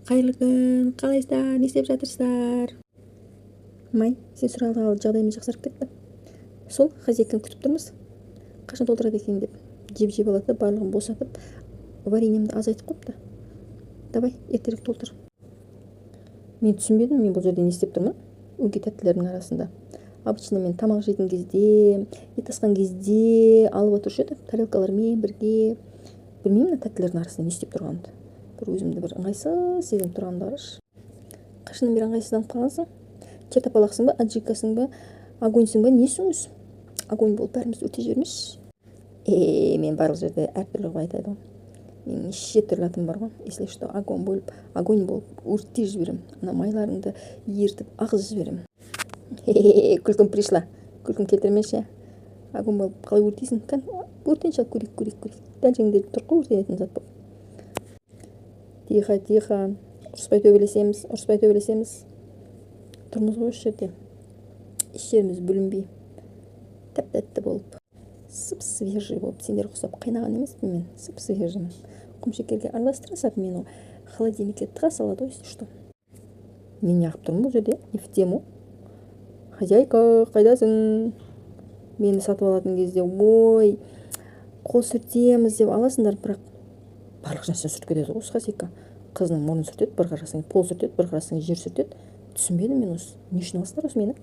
Қайырлы күн! Қалайсыздар, не істеп жатырсыздар? Май, сен сұрағалы жағдайымыз жақсарып кетті. Сол хозяйканы күтіп тұрмыз, қашан толтырады екен деп. Жеп жеп алады да, барлығын босатып, вареньемді азайтып қойыпты. Давай, ертерек толтыр. Мен түсінбедім, мен бұл жерде не істеп тұрмын өңкей тәттілердің арасында? Обычно мен тамақ жейтін кезде, ет асқан кезде алып отырушы еді тарелкалармен бірге. Білмеймін, мына тәттілердің арасында не істеп тұрғанымды. Бір өзімді бір ыңғайсыз сезініп тұрғанымды қарашы. Қашаннан бері ыңғайсызданып қалғансың? Чертопалақсың ба, аджикасың ба, огоньсың ба, несің өзі? Огонь болып бәрімізді өртеп жібермеші. Е, мен барлық жерде әртүрлі қылып айтады ғой. Менің неше түрлі атым бар ғой. Если что, огонь болып, огонь болып өртеп жіберемін, ана майларыңды ерітіп ағызып жіберемін. Күлкім пришла, күлкім келтірмеші. Огонь болып қалай өртейсің? Кәне, өртенші, ал, көрейік, көрейік, көрейік. Дәл жеріңде тұр ғой өртенетін зат болып. Тихо, тихо, ұрыспай төбелесеміз, ұрыспай төбелесеміз. Тұрмыз ғой осы жерде еш жеріміз бүлінбей, тәп тәтті болып, сып свежий болып. Сендер ұқсап қайнаған емеспін мен, сып свежиймін. Құмшекерге араластыра салып, мені холодильникке тыға салады ғой, если что. Мен неғып тұрмын бұл жерде? Не в тему. Хозяйка, қайдасың? Мені сатып алатын кезде «Ой, қол сүртеміз» деп аласыңдар, бірақ барлық нәрсені сүртіп кетеді ғой осы хозяйка. Қызының мұрнын сүртеді бір қарасаң, пол сүртеді бір қарасаң, жер сүртеді. Түсінбедім мен осы, не үшін аласыңдар осы мені?